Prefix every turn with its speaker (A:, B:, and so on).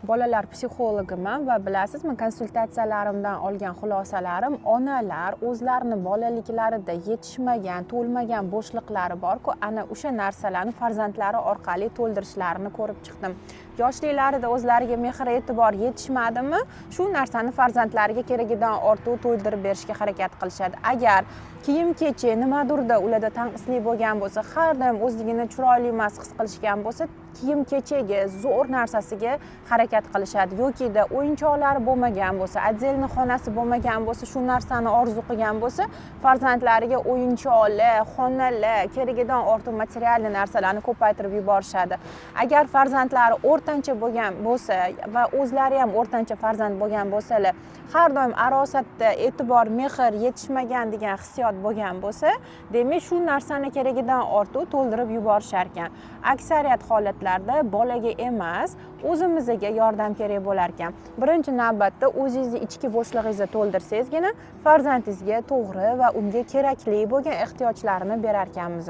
A: Bolalar psixologiman va, bilasizmi, konsultatsiyalarimdan olgan xulosalarim: onalar o'zlarini bolaliklarida yetishmagan, to'lmagan bo'shliqlari borku, ana o'sha narsalarni farzandlari orqali to'ldirishlarini ko'rib chiqdim. Yoshliklarida o'zlariga mehr e'tibor yetishmadimi, shu narsani farzandlariga keragidan ortiq to'ldirib berishga harakat qilishadi. Agar kiyim kechak nimadirda ularda tanqislik bo'lgan bo'lsa, har doim o'zligini chiroyli emas his qilishgan bo'lsa, kiyim kechagi zo'r narsasiga harakat qilishadi. Yokida o'yinchoqlari bo'lmagan bo'lsa, отдельный xonasi bo'lmagan bo'lsa, shu narsani orzu qilgan bo'lsa, farzandlariga o'yinchoqlar, xonalar, keragidan ortiq материальный narsalarni ko'paytirib yuborishadi. Agar farzandlari o'rtancha bo'lgan bo'lsa va o'zlari ham o'rtancha farzand bo'lgan bo'lsalar, har doim arosatda e'tibor, mehr yetishmagan degan hissiyot bo'lgan bo'lsa, demak, shu narsani keragidan ortiq to'ldirib yuborishar ekan. Aksariyat holatlarda bolaga emas, o'zimizga yordam kerak bo'lar ekan. Birinchi navbatda o'zingizni ichki bo'shlig'ingizni to'ldirsangizgina farzandingizga to'g'ri va unga kerakli bo'lgan ehtiyojlarini berar ekanmiz.